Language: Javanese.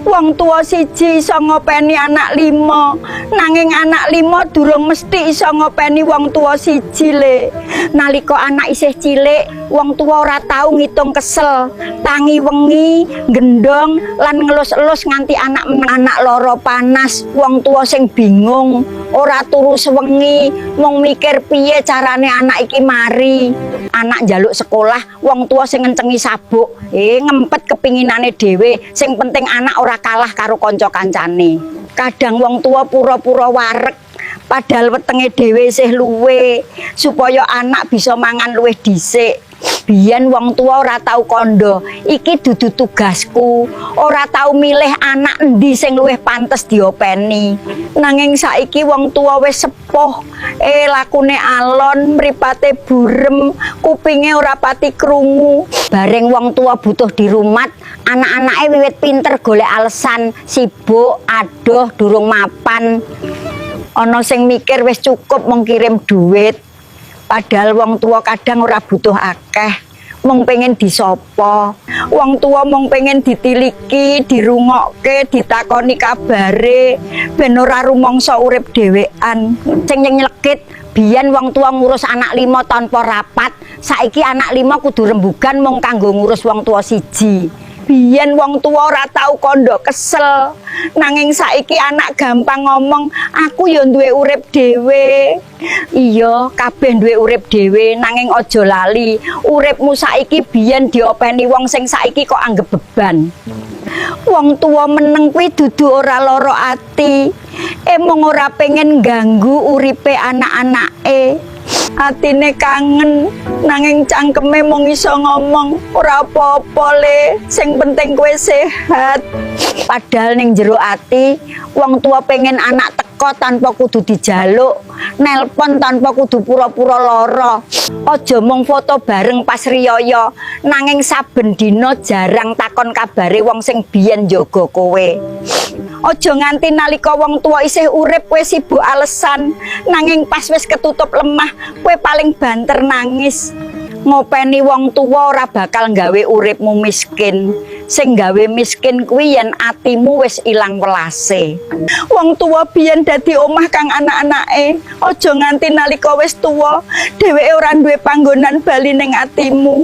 Wong tua siji iso ngopeni anak limo, nanging anak limo durung mesti iso ngopeni wong tua siji, Le. Nalika anak isih cilik, wong tua ora tau ngitung kesel, tangi wengi, gendong lan ngelus-elus nganti anak anak loro panas, wong tua sing bingung, ora turu sewengi, mung mikir piye carane anak iki mari. Anak njaluk sekolah, wong tua sing ngencengi sabuk, ngempet kepinginane dhewe, sing penting anak ora kalah karo kanca kancane. Kadang wong tua pura-pura wareg, padahal wetenge dhewe isih luwe, supaya anak bisa mangan luwih dhisik. Biyen wong tua ora tau kondo, iki dudu tugasku, ora tau milih anak endi sing luwih pantes diopeni. Nanging saiki wong tua wis sepuh, lakune alon, mripate burem, kupinge ora pati krungu. Bareng wong tua butuh dirumat, anak-anake wiwit pinter golek alasan, sibuk, adoh, durung mapan. Ana sing mikir wis cukup mung kirim duit. Padahal wong tua kadang ora butuh akeh, mung pengen disopo. Wong tua mung pengen ditiliki, dirungokke, ditakoni kabare, ben ora rumangsa urip dhewean. Sing nyelekit, biyen wong tua ngurus anak lima tanpa rapat, saiki anak lima kudu rembugan mung kanggo ngurus wong tua siji. Biyen wong tua ora tau kondo kesel, nanging saiki anak gampang ngomong, "Aku ya duwe urip dhewe." Iya, kabeh duwe urip dhewe, nanging aja lali, uripmu saiki biyen diopeni wong sing saiki kok anggep beban. Wong tua meneng kuwi dudu ora lara ati, emong ora pengen ganggu uripe anak-anake. Atine kangen, nanging cangkeme mung iso ngomong, "Ora apa-apa, Le, sing penting kowe sehat." Padahal ning jero ati, wong tua pengen anak teko tanpa kudu dijaluk, nelpon tanpa kudu pura-pura lara. Aja mung foto bareng pas riyaya, nanging saben dina jarang takon kabare wong sing biyen njaga kowe. Aja nganti nalika wong tua isih urip kowe sibuk alesan, nanging pas wis ketutup lemah kowe paling banter nangis. Ngopeni wong tua ora bakal gawe uripmu miskin. Sing gawe miskin kuwi yen atimu wis ilang welase. Wong tua biyen dadi omah kang anak-anake. Aja nganti nalika wis tuwa dheweke ora duwe panggonan bali ning atimu.